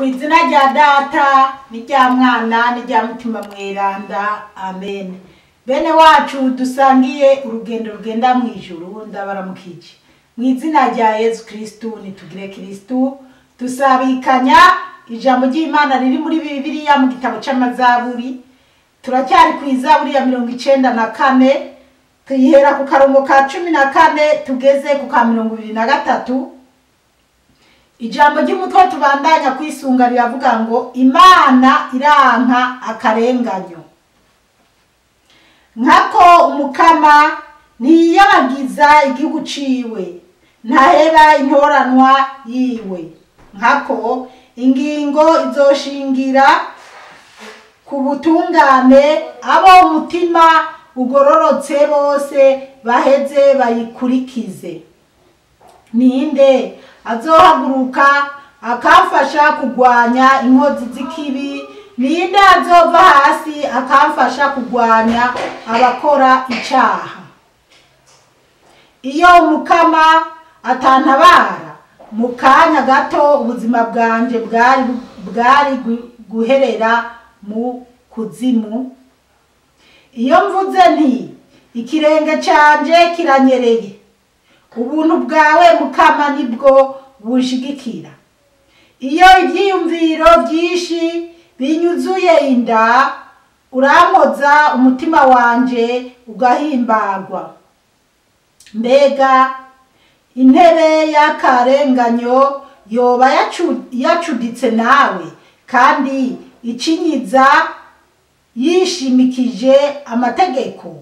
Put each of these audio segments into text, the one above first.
Ku izina rya Data n'irya Mwana n'irya Mutima Mweranda, amen. Bene wacu dusangiye urugendo rugenda mu ijuru, ndabaramukije mu izina rya Yezu Kristu. Nitugire Kristu. Dusabikanya ijambo ry'Imana riri muri Bibiliya mu gitabo c'Amazaburi. Turacyari ku izaburi ya 94, tuyihera ku karongo ka 14 tugeze ku ka 23. Ijambo ry'umutwe tubandanya kwisunga riravuga ngo: Imana iranka akarenganyo. Nkako Umukama ntiyabagiza igihugu ciwe, ntaheba intoranwa yiwe. Nkako ingingo izoshingira ku butungane, abo umutima ugororotse bose baheze bayikurikize. Ninde azohaguruka akamfasha kugwanya inkozi z'ikibi? Ninde azova hasi akamfasha kugwanya abakora icaha? Iyo Umukama atantabara mu kanya gato, ubuzima bwanje bwari guherera mu kuzimu. Iyo mvuze nti: "Ikirenge canje kiranyereye", ubuntu bwawe, Mukama, nibwo bunshigikira. Iyo ivyiyumviro vyinshi binyuzuye inda, urampoza umutima wanje ugahimbagwa. Mbega intebe y'akarenganyo yoba yacuditse nawe, kandi icinyiza yishimikije amategeko?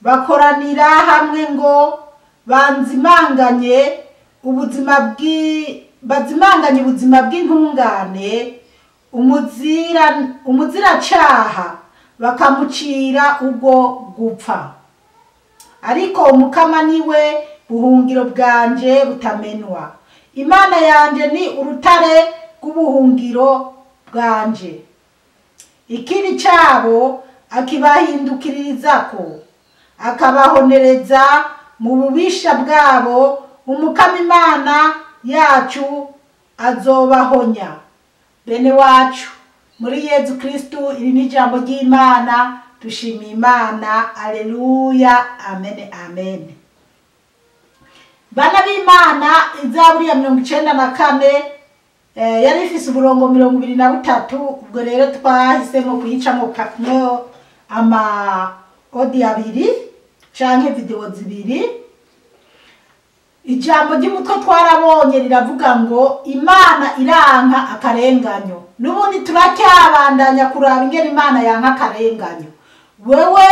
Bakoranira hamwe ngo bazimanganye ubuzima bw'intungane, umuziracaha bakamucira ubwo gupfa. Ariko Umukama niwe buhungiro bwanje butamenwa, Imana yanje ni urutare rw'ubuhungiro bwanje. Ikibi cabo akibahindukirizako, akabahonereza mu bubisha bwabo. Umukama Imana yacu azobahonya. Bene wacu muri Yezu Kristu, iri ni ijambo ry'Imana. Dushimiye Imana. Aleluya, amen, amen. Bana b'Imana, izaburi ya 94 yari ifise uburongo 23. Ubwo rero twahisemo kuyicamo ama audio abiri canke video zibiri. Ijambo ry'umutwe twarabonye riravuga ngo: Imana iranka akarenganyo. N'ubundi turacyabandanya kuraba ingene Imana yanka akarenganyo. Wewe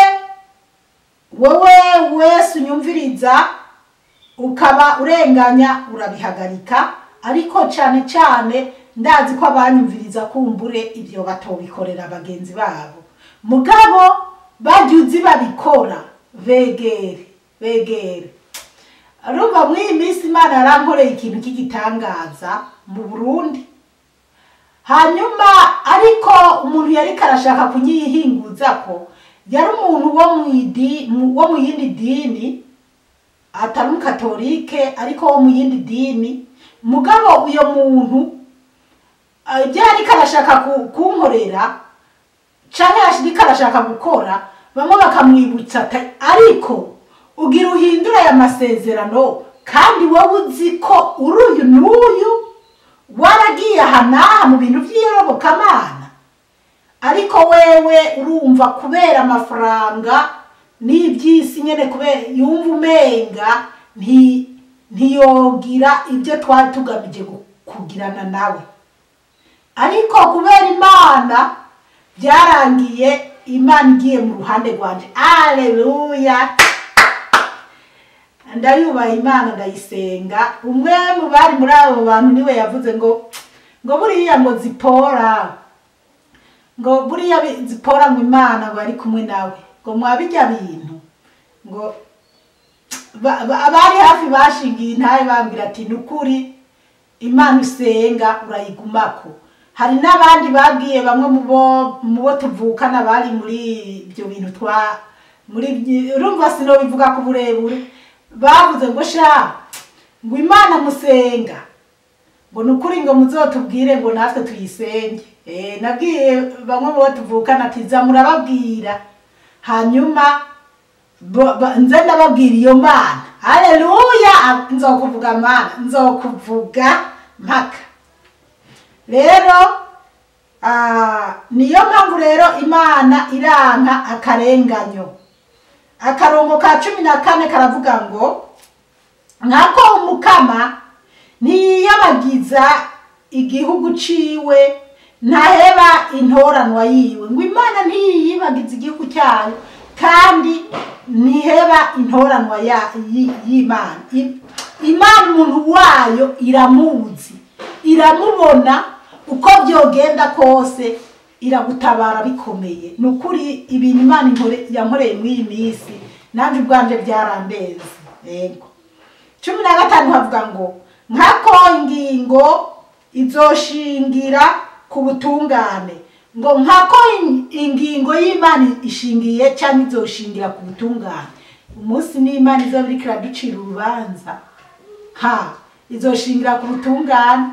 wese unyumviriza ukaba urenganya, urabihagarika. Ariko cane cane ndazi ko abanyumviriza kumbure ibyo batobikorera bagenzi babo, mugabo bajuzi babikora, begere, begere. Urumva muri iyi minsi Imana yarankoreye ikintu cy'igitangaza mu Burundi. Hanyuma ariko umuntu yariko arashaka kunyihinguza ko yari umuntu wo mu yindi dini, atari umukatolike ariko wo mu yindi dini. Mugabo uyo muntu ibyo yariko arashaka kunkorera canke yariko arashaka gukora, bamwe bakamwibutsa ati: "Ariko ugira uhindura aya masezerano kandi wowe uzi ko uri uyu n'uyu, waragiye aha n'aha mu bintu vy'iyobokamana." Ariko wewe urumva, kubera amafaranga n'iby'isi nyene, kubera yumva umenga ntiyogira ibyo twari tugamije kugirana nawe. Ariko kubera Imana, byarangiye Imana igiye mu ruhande rwanje. Aleluya, ndayubaha Imana, ndayisenga. Umwe mu bari muri abo bantu niwe yavuze ngo buriya ngo Zipora, ngo buriya Zipora, ngo Imana ngo ari kumwe nawe, ngo mwabijya bintu. Ngo abari hafi bashingiye intahe bambwira ati: "Nukuri Imana usenga urayigumako." Hari n'abandi babwiye bamwe mu bo tuvukana bari muri ibyo bintu twa muri urumva sinobivuga ku burebure, bavuze ngo: "Sha", ngo "Imana musenga." Ngo nukuri ngo muzotubwire ngo natwe tuyisenge. Nabwiye bamwe mu bo tuvukana ati za murababwira, hanyuma nze ndababwira iyo Mana. Haleluya, nzokuvuga Mana, nzokuvuga mpaka. Rero niyo mpamvu rero Imana iranka akarenganyo. Akarongo ka 14 karavuga ngo nkako Umukama ntiyiyabagiza igihugu ciwe, ntaheba intoranwa yiwe. Ngo Imana ntiyibagiza igihugu cyayo kandi ntiheba intoranwa y'Imana. Imana umuntu wayo iramuzi, iramubona, uko byogenda kose iragutabara bikomeye. Nukuri ibintu Imana yankoreye muri iyi minsi nanje ubwanje byarandenze. Yego. 15 havuga ngo nkako ingingo izoshingira ku butungane. Ngo nkako ingingo y'Imana ishingiye cyangwa izoshingira ku butungane. Umunsi n'Imana izobirika iraducira urubanza, ha izoshingira ku butungane.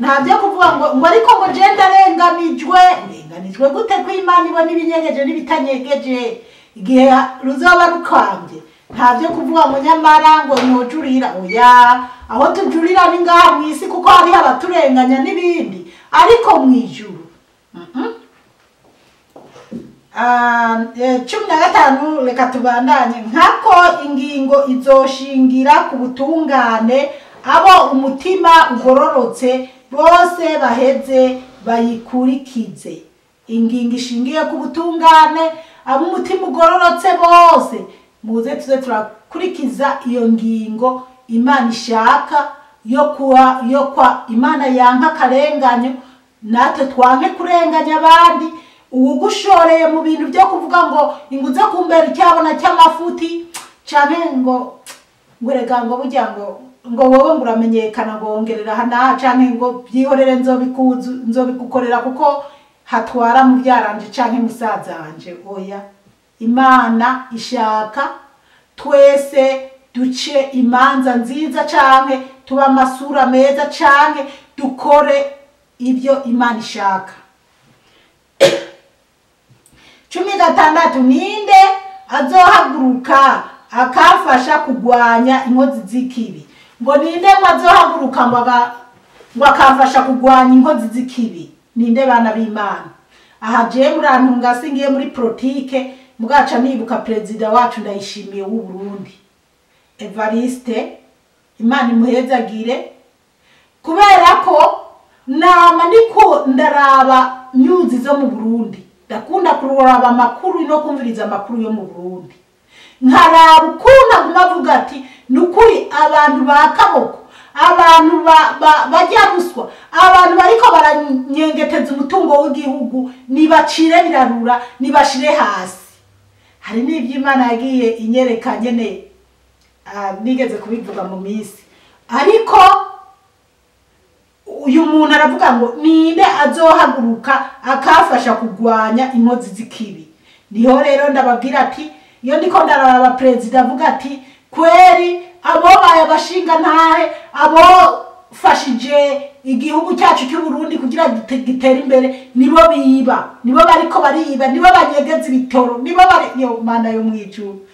Nta byo kuvuga ngo ariko ngo je ndarenganijwe. Urenganijwe gute ko Imana ibona ibinyegeje n'ibitanyegeje igihe ruzoba rukambye? Nta byo kuvuga ngo nyamara ngo nojurira. Oya, aho tujurira ni ngaha mu isi kuko hariho abaturenganya n'ibindi, ariko mu ijuru 15 reka tubandanye. Nkako ingingo izoshingira ku butungane, abo umutima ugororotse bose baheze bayikurikize. Ingingo ishingiye ku butungane, abo umutima ugororotse bose muze tuze turakurikiza iyo ngingo Imana ishaka yo kwa Imana yanka karenganyo, natwe twanke kurenganya abandi. Uwugushoreye mu bintu byo kuvuga ngo inguze kumbera icyabona cy'amafuti canke ngo ngwerega ngo burya ngo wowe ngo uramenyekana ngo wongerera hana canke ngo byihorere nzobikukorera kuko hatwara mu byaranje canke musaza wanje. Oya, Imana ishaka twese duce imanza nziza canke tuba amasura meza canke dukore ibyo Imana ishaka. 16 ninde azohaguruka akafasha kugwanya inkozi z'ikibi? Ngo ninde ngo azohaguruka ngo akafasha kugwanya inkozi z'ikibi? Ninde bana b'Imana? Aha je murantunga singiye muri politike, mugaca nibuka perezida wacu Ndayishimiye w'u Burundi Evariste, Imana imuhezagire, kubera ko nama ndiko ndaraba news zo mu Burundi, ndakunda kuraba amakuru no kumviriza amakuru yo mu Burundi, nkaraba ukuntu aguma avuga ati nukuri abantu ba kaboko, abantu bajya ruswa, abantu bariko baranyengeteza umutungo w'igihugu nibacire birarura, nibashire hasi. Hari n'ibyo Imana yagiye inyereka nyene, nigeze kubivuga mu minsi, ariko uyu muntu aravuga ngo ninde azohaguruka akafasha kugwanya inkozi z'ikibi? Niho rero ndababwira ati iyo ndiko ndaraba perezida avuga ati kweri abo baye abashinga ntahe, abo fashije igihugu cyacu cy'u Burundi kugira gitere imbere nibo biba, nibo bariko bariba, nibo banyegeza ibitoro, nibo bari yo Mana yo mwijuru.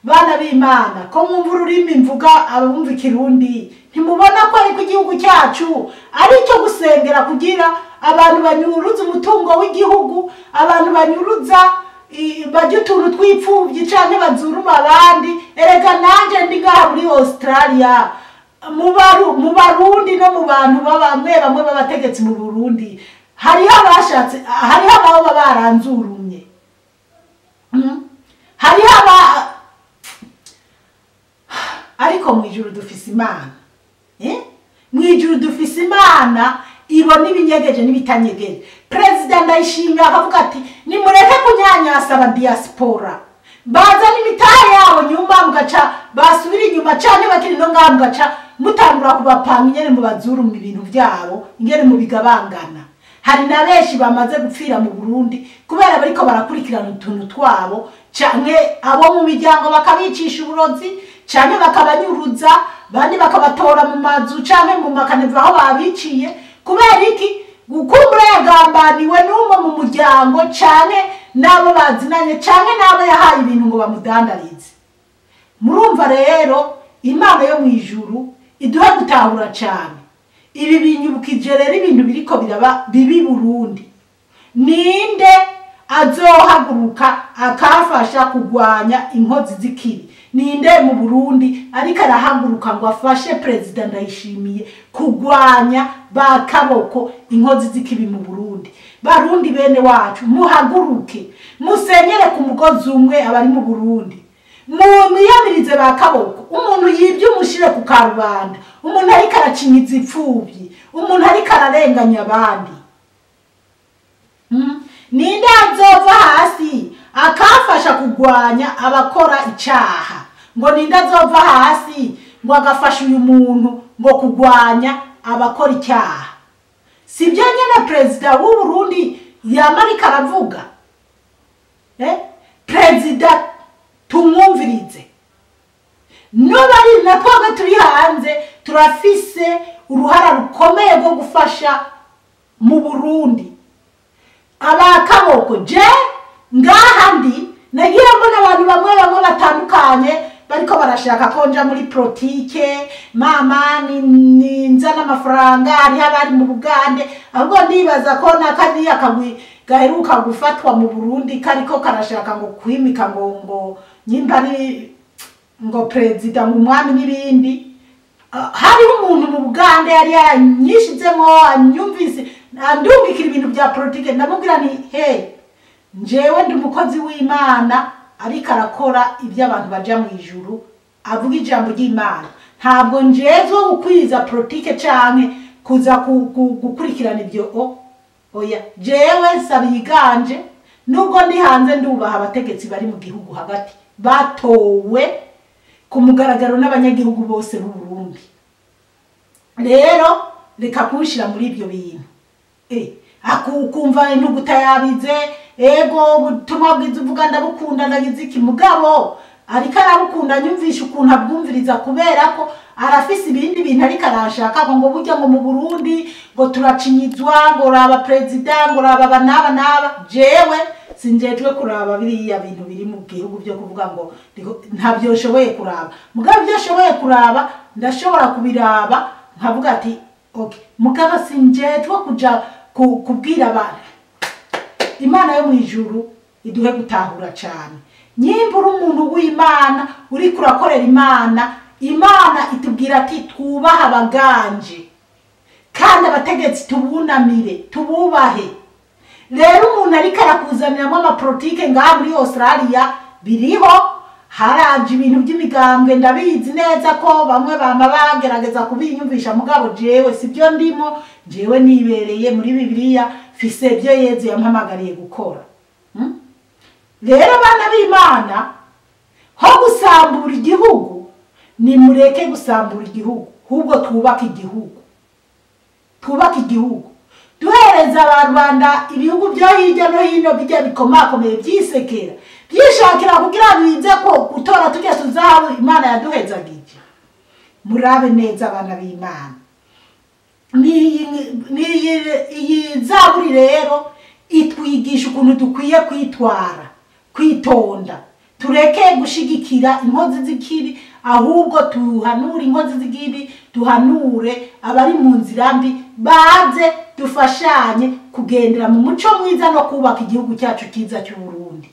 Bana b'Imana, ko mwumva ururimi mvuga abumva ikirundi ntimubona ko ariko igihugu cyacu ari cyo gusengera kugira abantu banyuruza umutungo w'igihugu, abantu banyuruza bajya utuntu tw'ipfubyi canke bazuruma abandi. Erega nanje ndi ngaha muri Australia, mu Barundi no mu bantu bamwe bamwe b'abategetsi mu Burundi hariho abashatse, hariho ababa baranzurumye, hariho aba, ariko mu ijuru dufise Imana. Mu ijuru dufise Imana ibona ibinyegeje n'ibitanyegeje. Perezida Ndayishimiye akavuga ati nimureke kunyanyasa aba diaspora, bazana imitahe yabo nyuma mugaca basubira inyuma canke bakiri no ngaha mugaca mutangura kubapanga ingene mubazuruma ibintu byabo, ingene mubigabangana. Hari na benshi bamaze gupfira mu Burundi kubera bariko barakurikirana utuntu twabo, canke abo mu miryango bakabicisha uburozi, canke bakabanyuruza, bandi bakabatora mu mazu canke mu makaneva aho babiciye. Kubera iki? Gukumbura yagambaniwe n'umwe mu muryango canke n'abo bazinanye canke n'abo yahaye ibintu ngo bamudandarize. Murumva rero Imana yo mu ijuru iduhe gutahura cane. Ibi binyibukije rero ibintu biriko biraba bibi Burundi. Ninde azohaguruka akafasha kugwanya inkozi z'ikibi? Ninde mu Burundi ariko arahaguruka ngo afashe Perezida Ndayishimiye kugwanya bakaboko inkozi z'ikibi mu Burundi? Barundi bene wacu, muhaguruke, musenyere ku mugozi umwe abari mu Burundi, mwiyamirize bakaboko. Umuntu yibye umushire ku karubanda, umuntu ariko aracinyiza ipfubyi, umuntu ariko ararenganya abandi. Ninde azova hasi akafasha kugwanya abakora icaha? Ngo ninde azova hasi ngo agafasha uyu muntu ngo kugwanya abakora icyaha? Sibyo nyene Perezida w'u Burundi yamarika aravuga. Perezida tumwumvirize. Nobari na twebwe turi hanze turafise uruhara rukomeye rwo gufasha mu Burundi. Abakaboko je ngaha ndi nagira mbona abantu bamwe bamwe batandukanye bariko barashaka konja muri protike, mama ni nzana amafaranga, hari abari mu Bugande. Ahubwo ndibaza ko nakaniya kagwi gaheruka gufatwa mu Burundi kariko karashaka ngo kwimika ngo nyimba ari ngo perezida mu mwami n'ibindi. Hari umuntu mu Bugande yari yaranyishizemo anyumvise andungikira ibintu bya politike, ndamubwira nti hey, njewe ndi umukozi w'Imana ariko arakora ibyo abantu baja mu ijuru, avuga ijambo ry'Imana. Ntabwo njezwe gukwiza politike canke kuza gukurikirana ibyo. Oya, jewe nsabiganje nubwo ndi hanze ndubaha abategetsi bari mu gihugu hagati batowe ku mugaragaro n'abanyagihugu bose b'u Burundi. Rero reka kunshira muri ibyo bintu. Akukumva intuguta yabize, ego ubutumwa bwiza uvuga ndabukunda ndagize iki, mugabo ariko arabukunda nyumvisha ukuntu abwumviriza, kubera ko arafise ibindi bintu ariko arashaka ngo burya ngo mu Burundi ngo turacinyizwa, ngo raba president, ngo raba banaba naba. Jewe sinjejwe kuraba biriya bintu biri mu gihugu byo kuvuga ngo ntabyo nshoboye kuraba. Mugabo ibyo nshoboye kuraba ndashobora kubiraba nkavuga ati okay, mugabo sinjejwe kuja kubwira abantu. Imana yo mu ijuru iduhe gutahura cyane. Nyimba uri umuntu w'Imana uri kurakorera Imana, Imana itubwira ati twubaha abaganje kandi abategetsi tubunamire, tububahe. Rero umuntu ariko arakuzaniramo amapolitike ngaha muri Australia biriho, haraje ibintu by'imigambwe, ndabizi neza ko bamwe bama bagerageza kubinyumvisha, mugabo jewe sibyo ndimo, jewe nibereye muri Bibiliya, fise ibyo Yezu yampamagariye gukora. Rero bana b'Imana, ho gusambura igihugu, nimureke gusambura igihugu, ahubwo twubake igihugu. Twubake igihugu. Duhereza abarwanda ibihugu byo hirya no hino bijya bikomakomeye byisekera, byishakira kugira bize ko gutora tujya tuzahabu Imana yaduhezagije. Murabe neza abana b'Imana. Iyi zaburi rero itwigisha ukuntu dukwiye kwitwara, kwitonda, tureke gushigikira inkozi z'ikibi, ahubwo tuhanure inkozi z'ikibi, tuhanure abari mu nzira mbi, baze dufashanye kugendera mu muco mwiza no kubaka igihugu cyacu cyiza cy'u Burundi.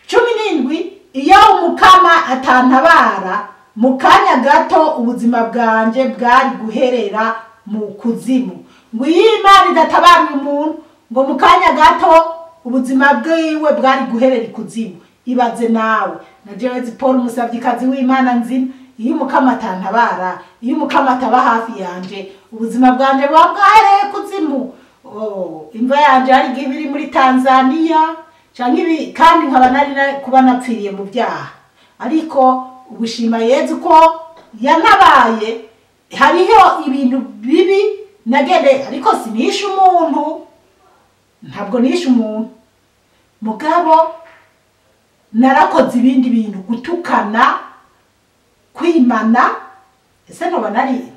17 iyo umukama atantabara mu kanya gato ubuzima bwanje bwari guherera mu kuzimu. Ngo iyo Imana idatabara umuntu ngo mu kanya gato ubuzima bwiwe bwari guherera ikuzimu. Ibaze nawe na jewe Paul umusavyikazi w'Imana nzima, iyo umukama atantabara, iyo umukama ataba hafi yanje, ubuzima bwanje buba bwahereye kuzimu. Imva yanje hari igihe biri muri Tanzania canke ibi, kandi nkaba nari kuba napfiriye mu byaha. Ariko ugushima Yezu ko yanabaye, hariho ibintu bibi nagende, ariko sinishe umuntu, ntabwo nishe umuntu, mugabo Narakoze ibindi bintu, gutukana, kwimana. Ese noba nari,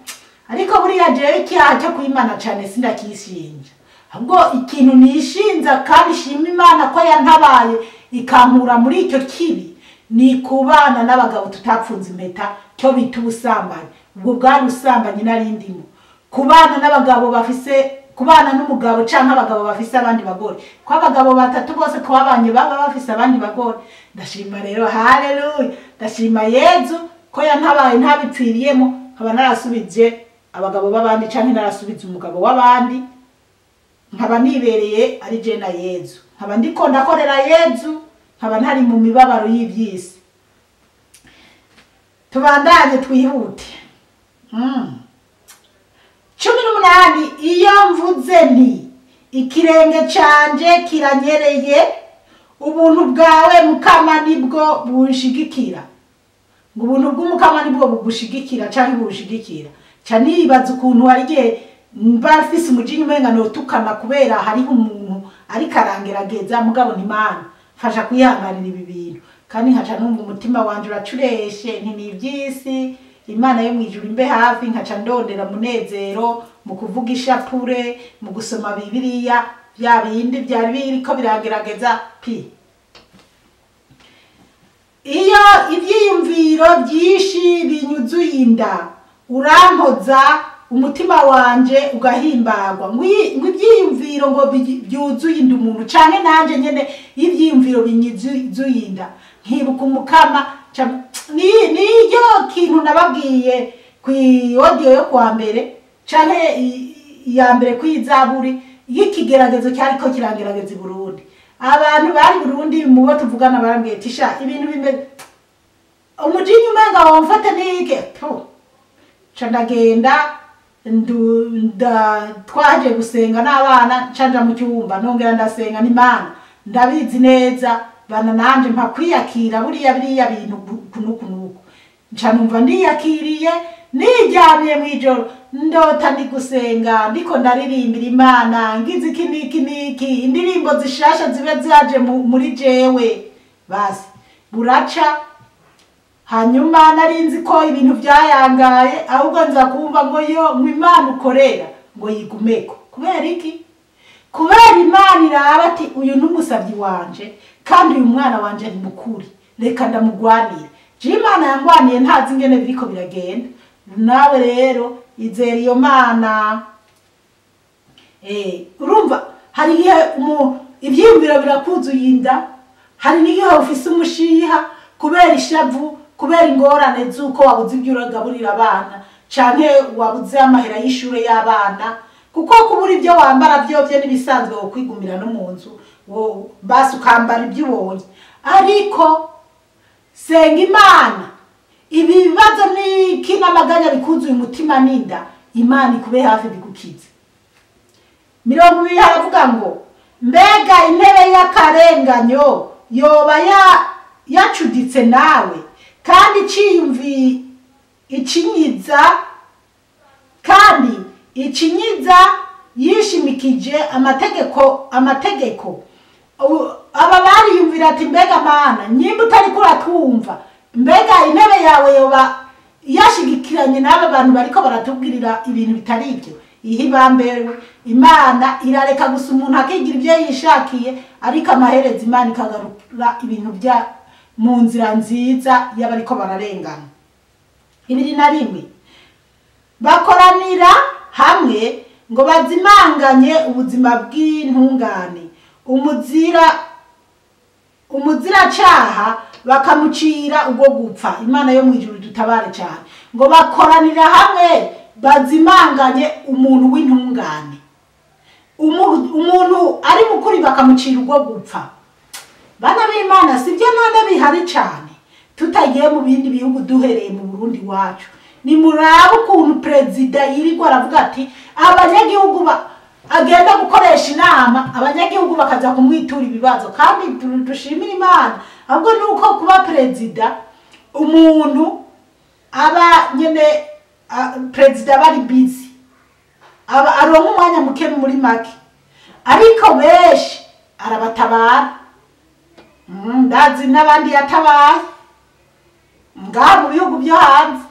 ariko buriya jewe icyaha cyo kwimana cyane sindakishinja, ahubwo ikintu nishinza kandi shima Imana ko yantabaye ikankura muri icyo kibi ni kubana n'abagabo tutapfunze impeta, cyo bita ubusambanyi. Ubwo bwari ubusambanyi nari ndimo, kubana n'abagabo bafise, kubana n'umugabo canke abagabo bafise abandi bagore, ko abagabo batatu bose twabanye baba bafise abandi bagore. Ndashima rero, haleluya, ndashima Yezu ko yantabaye ntabipfiriyemo, nkaba narasubije abagabo b'abandi canke narasubije umugabo w'abandi, nkaba nibereye ari je na Yezu, nkaba ndiko ndakorera Yezu, nkaba ntari mu mibabaro y'ivyisi. Tubandanye twihute. 18 iyo mvuze nti ikirenge canje kiranyereye, ubuntu bwawe Mukama nibwo bunshigikira. Ngo ubuntu bw'Umukama nibwo bugushigikira canke bushigikira. Ca nibaza ukuntu hari igihe mba mfise umujinya umenga notukana kubera hariho umuntu ariko arangerageza, mugabo ni Imana mfasha kwihanganira ibi bintu, kandi nkaca numva umutima wanje uracureshe, nti ni ivy'isi, Imana yo mwijuru imbe hafi. Nkaca ndondera munezero mu kuvuga ishapure, mu gusoma Bibiliya, bya bindi byari biriko birangerageza pi. Iyo ivyiyumviro byinshi binyuzuye inda, urampoza umutima wanje ugahimbagwa. Ngo ivyiyumviro ngo byuzuye inda umuntu, canke nanje nyene ivyiyumviro binyuzuye inda nkibuka Umukama. Niyo kintu nababwiye ku audio yo kuwa mbere canke iya mbere kw'izaburi y'ikigeragezo cyariko kirangerageza i Burundi. Abantu bari Burundi mu bo tuvugana barambwiye ati sha ibintu bimeze umujinya umenga wamfata nike. Ca ndagenda, twaje gusenga n'abana, nca mu cyumba nongera ndasenga n'Imana ndabizi neza bana nanje mpa kwiyakira buriya biriya bintu kunuku nuku. Nca numva ndiyakiriye, niryamye mw'ijoro ndota ndi gusenga, ndiko ndaririmbira Imana, ngize iki niki niki, indirimbo zishasha zibe zaje muri jewe. Basi buraca. Hanyuma nari nzi ko ibintu byayangaye, ahubwo nza kumva ngo yo ngo Imana ukorera ngo yigumeko. Kubera iki? Kubera Imana iraba ati uyu n'umusavyi wanje kandi uyu mwana wanje ari mukuri, reka ndamugwanire. Je Imana yangwaniye ntazi ingene biriko biragenda. Nawe rero izera iyo Mana. Urumva hari igihe ivyiyumviro birakuzuye inda, hari n'igihe ufise umushiha kubera ishavu, kubera ingorane z'uko wabuze ibyo uragaburira abana canke wabuze amahera y'ishure y'abana, kuko kubura ibyo wambara vyovyo n'ibisanzwe wo kwigumira no mu nzu, basi ukambara ibyo ubonye. Ariko senga Imana, ibibazo n'iki n'amaganya bikuzuye umutima n'inda, Imana ikube hafi bigukize. 20 haravuga ngo mbega intebe y'akarenganyo yoba yacuditse nawe, kandi icinyiza, kandi icinyiza yishimikije amategeko. Aba bariyumvira ati mbega Mana nyimba utariko uratwumva, mbega intebe yawe yoba yashigikiranye n'aba bantu bariko baratubwirira ibintu bitari ibyo. Ihibambewe Imana irareka gusa umuntu akigira ibyo yishakiye, ariko amaherezo Imana ikagarura ibintu bya mu nzira nziza y'abariko bararengana. 21 bakoranira hamwe ngo bazimanganye ubuzima bw'intungane, umuzira caha bakamucira ubwo gupfa. Imana yo mwijuru dutabare cyane. Ngo bakoranira hamwe bazimanganye umuntu w'intungane, umuntu ari mukuri bakamucira ubwo gupfa. Bana b'Imana sibyo none bihari cyane, tutagiye mu bindi bihugu duhereye mu Burundi wacu. Ni murabe ukuntu perezida yirirwa aravuga ati abanyagihugu agenda gukoresha inama, abanyagihugu bakaza kumwitura ibibazo. Kandi dushimira Imana ahubwo nuko kuba perezida umuntu aba nyene perezida bari busy, aba aronka umwanya muke muri make, ariko benshi arabatabara. Ndazi n'abandi yatabaye ngaha mu bihugu byo hanze.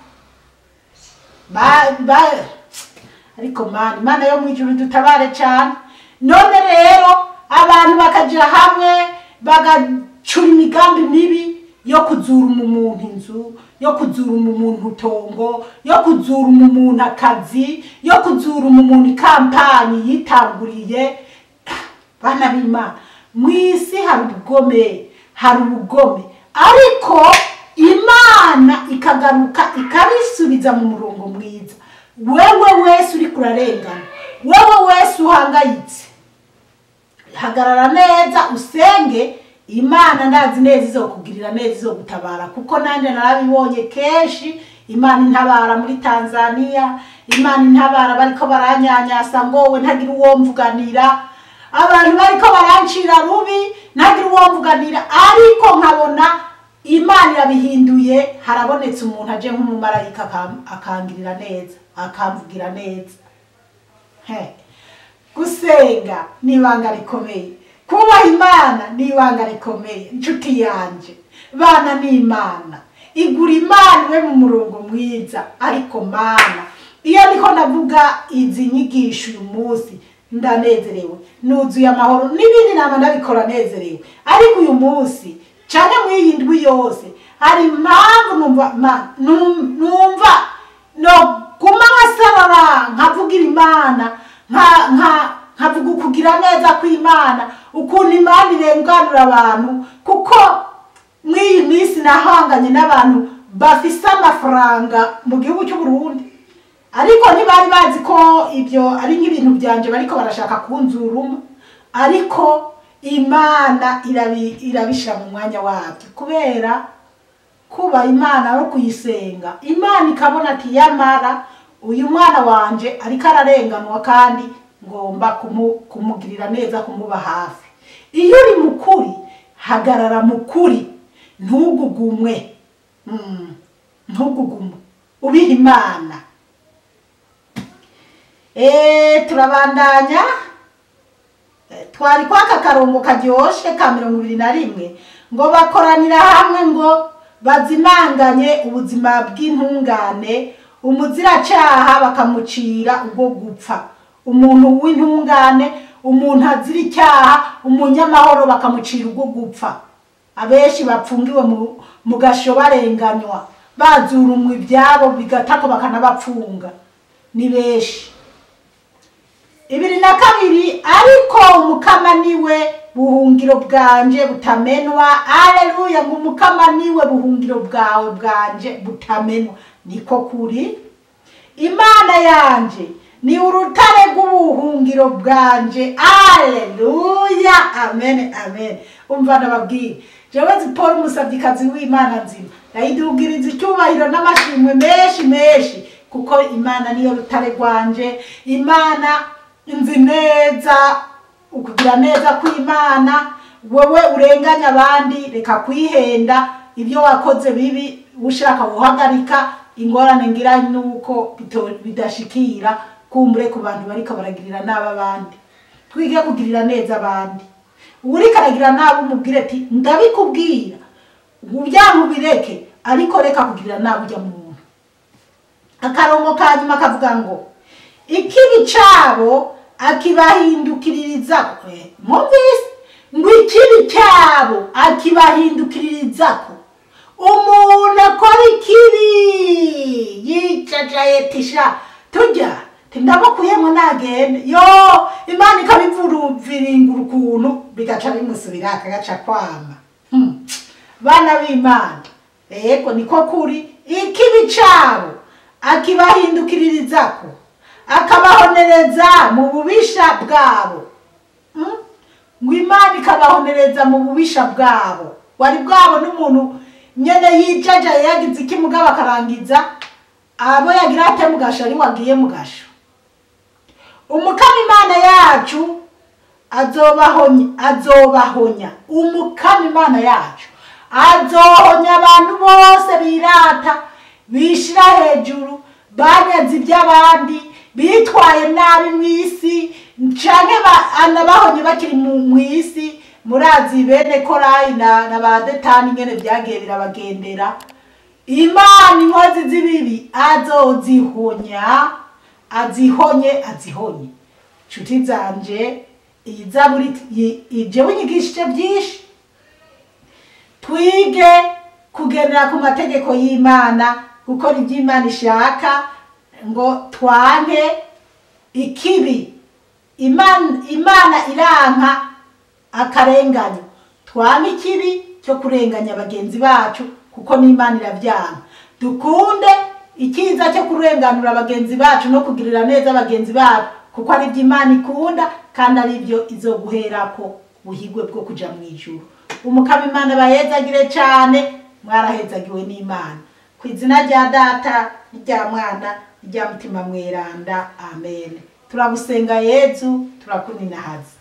Ariko Mana, Imana yo mu ijuru dutabare cyane. None rero abantu bakaja hamwe bagacura imigambi mibi yo kuzura umuntu inzu, yo kuzura umuntu utongo, yo kuzura umuntu akazi, yo kuzura umuntu ikampani yitanguriye. Bana b'Imana, mw'isi hari ubugome, hari ubugome, ariko Imana ikagaruka ikabisubiza mu murongo mwiza. Wewe wese uri kurarengana, wewe wese uhangayitse, hagarara neza usenge Imana. Ndazi neza izokugirira neza, izogutabara, kuko nanje narabibonye kenshi. Imana intabara muri Tanzania, Imana intabara bariko baranyanyasa ngowe ntagira uwo mvuganira, abantu bariko barancira rubi ntagira uwo mvuganira, ariko nkabona Imana irabihinduye. Harabonetse umuntu aje nk'umumarayika akangirira neza, akamvugira neza. Gusenga ni ibanga rikomeye, kubaha Imana ni ibanga rikomeye. Inshuti yanje, bana ni Imana, igura Imana iwe mu murongo mwiza. Ariko Mana, iyo niko navuga izi nyigisho uyu munsi ndanezerewe, nuzuye amahoro, n'ibindi nama ndabikora nezerewe, ariko uyu munsi cyane muri iyi ndwi yose hari impamvu numva no guma nkasarara, nkavugira Imana, nkavuga ukugira neza kw'Imana, ukuntu Imana irenganura abantu. Kuko muri iyi minsi nahanganye n'abantu bafise amafaranga mu gihugu cy'u Burundi, ariko ntibari bazi ko ibyo ari nk'ibintu byanje bariko barashaka kunzuruma, ariko Imana irabishira mu mwanya wabyo. Kubera kuba Imana no kuyisenga, Imana ikabona ati yamara uyu mwana wanje ariko ararenganwa kandi ngomba kumugirira neza, kumuba hafi. Iyo uri mukuri, hagarara mukuri, ntugugumwe, ntugugumwe, ubiha Imana. Turabandanya. Twari kwaka karongo karyoshe ka 21 ngo bakoranira hamwe ngo bazimanganye ubuzima bw'intungane, umuziracaha bakamucira ubwo gupfa. Umuntu w'intungane, umuntu azira icyaha, umunyamahoro bakamucira ubwo gupfa. Abenshi bapfungiwe mu gasho barenganywa, bazurumwa ibyabo bigatako bakanabapfunga, ni benshi. 22 ariko umukama niwe buhungiro bwanje butamenwa. Aleluya! Ngo umukama niwe buhungiro bwawe bwanje butamenwa, niko kuri. Imana yanje ni urutare rw'ubuhungiro bwanje. Aleluya! Amen, amen. Umva ndababwira, jewe Zipora umusavyikazi w'Imana nzima, ndayidugiriza icyubahiro n'amashimwe menshi menshi, kuko Imana niyo rutare rwanje. Imana nzi neza ukugira neza kw'Imana. Wewe urenganya abandi, reka kwihenda, ibyo wakoze bibi ushaka guhagarika. Ingorane ngira nuko bidashikira kumbure ku bantu bariko baragirira nabi abandi. Twige kugirira neza abandi. Uriko aragira nabi umubwire ati ndabikubwira, ubyamubireke, ariko reka kugirira nabi ujya muntu. Akarongo ka nyuma kavuga ngo ikibi cabo akibahindukiririzako. Mwumvise ngo ikibi cabo akibahindukiririzako. Umuntu akora ikibi yicacaye tisha tujya tindamukuyemo nagende, yo Imana ikabivuruviringura ukuntu bigaca bimusubira akagaca kwama. Bana b'Imana, yego niko kuri. Ikibi cabo akibahindukiririzako, akabahonereza mu bubisha bwabo. Ngo Imana ikabahonereza mu bubisha bwabo. Wari bwabo n'umuntu nyene yijaja yagize iki mugabo akarangiza abo yagira ate mugasho ari wagiye mugasho. Umukama Imana yacu azobahonya. Umukama Imana yacu azohonya abantu bose birata, bishira hejuru, banyaze iby'abandi, bitwaye nabi mw'isi, canke anabahonye bakiri mw'isi, Murazi bene Korayi na ba Detani ingene byagiye birabagendera. Imana inkozi z'ibibi azozihonya, azihonye, azihonye. Nshuti zanje, iyi zaburi jewe inyigishije byinshi. Twige kugendera ku mategeko y'Imana, gukora ibyo Imana ishaka, ngo twanke ikibi. Imana iranka akarenganyo. Twanke ikibi cyo kurenganya bagenzi bacu, kuko n'Imana iravyanga. Dukunde ikiza cyo kurenganura bagenzi bacu no kugirira neza bagenzi bacu, kuko ari byo Imana ikunda kandi ari byo izoguherako buhigwe bwo kuja mu ijuru. Umukama Imana bahezagire cyane, mwarahezagiwe n'Imana. Ku izina rya Data n'irya Mwana n'irya Mutima Mweranda, amen. Turagusenga Yezu, turakuninahaza.